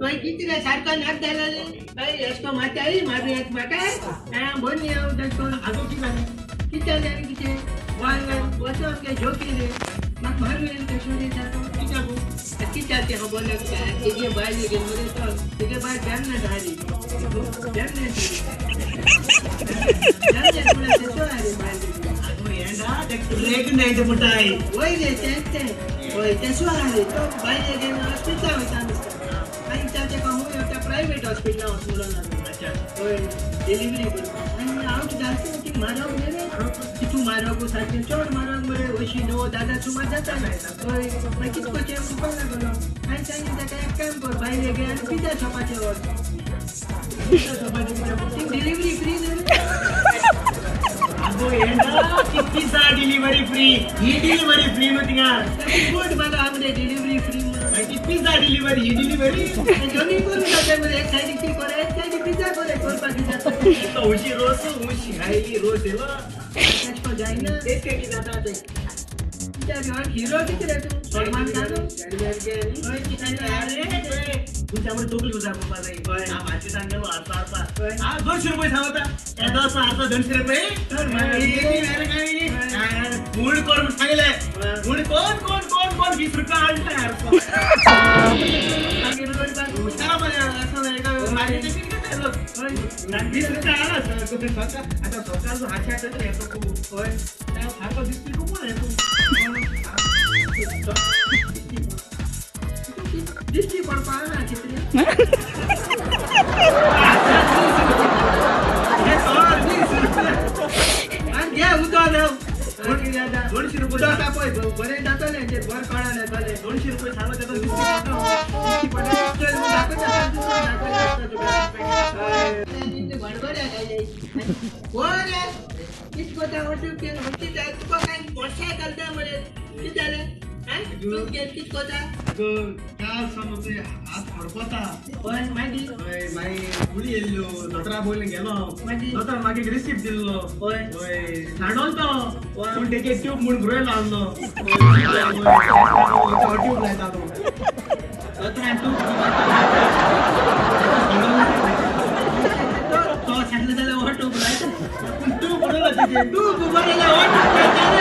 तुवें कितें रे सारको नाक जालो रे हय अशें कोन्न मारताय मारू येता म्हाका आं बरी हांव तशें करून. आगो कितें जालें? कितें जालें आनी कितें वचो आमगे जोकी रे म्हाका मारू येयलें तशें रे सारको. कितें आगो? कितें जालें तें खबर ना तुका. तेगे बायल घेवन मरे तो तेगे बायल बेमनेट आहा रे बेमनेट बेमनेट म्हळ्यार तेसो आहा रे बायल तेगी. आगो येंडा तें प्रेग्नंट म्हणटाय. वय रे तेंच तें वय तेसो आहा रे तो बायल घेवन हॉस्पिटलां वयता दिसता आनी ताच्या खंय वता प्रायवेट हॉस्पिटलां वच म्हणून लागलो. अच्छा. वय डिलिव्हरी करपाक आनी हांव कितें जालें ती म्हारग न्ही रे तितू म्हारग सारकें चड म्हारग मरे अंयशीं 90 हजार सुमार जाता. हय मागीर कितें करचें म्हणपाक लागलो आनी सांगलें ताका एक काम कर बायले घे आनी पिझ्झा शॉपाचेर वच. पिझ्झा शॉपाचेर कित्याक? थिंग डिलिव्हरी फ्री न्हू रे. आगो येंडा ती पिझ्झा डिलिव्हरी फ्री ही डिलिव्हरी फ्री न्हू थिंगा. बोर्ड मारलो आहा मरे डिलिव्हरी फ्री म्हणून. मागीर ती पिझ्झा डिलिव्हरी ही डिलिव्हरी. दोनूय करूं जाता मरे एक सायडीक ती कर एक सायडीक पिझ्झा कर करपाक कितें जाता. हौशी रोस हौशी खायली रोस येलो. तशें करून जायना. तेच काय कितें जाता तें. कित्याक हिरो कितें रे तूं सलमान खान? हय कितें तुमच्या तकली उजार पळोवपा जाय. हय. हांव मार्केटान गेलो हाडपा हाडपा. हय. हांव 200 रुपये सांगता येदोसो हाडता 200 रुपये. तर मागीर. म्हूण कर म्हूण सांगलें. हय. म्हूण कोण कोण कोण कोण 20 रुपया हाडले हाडपा. मागीर करपाक. हुशार मरे असो एका मार्केटान कितें करता लोक. हय. 20 रुपया आला सकाळ आतां सकाळचो हाडशे हाडटा रे येतो खूब. हय. सारको दिसपी खूब येतो. दिश्टी पडपा ना कितें. आनी घे उदक न्हू. 200 रुपये. उदक तापय बरें जातलें तें बरें कळना जातलें. 200 रुपये सांगता तेका दिसपी पडटा. दिश्टी पडटा चल दाखयता दाखयता तुका. गडबड हो रे कितें करता हरशीं जाय तुका कांय वर्सां चलता मरे कितें जालें आं तूं कितें करता? काल सावन हात फडकता. हय मागीर. हय मागीर गुळी येयल्ल्यो दोतोरा पयलीं गेलो. मागीर. दोतोर मागीर रिसिप्ट दिल्लो. हय. हय सांडोल तो. हय. पूण तेजे ट्यूब म्हूण गुरय लावलो. ट्यूब लायता तो. दोतोरान तूं तो सांगलें जाल्यार हो ट्यूब लायता. पूण ट्यूब उडयलो तेजे. ट्यूब बरें जाल्यार हो ट्यूब लायता.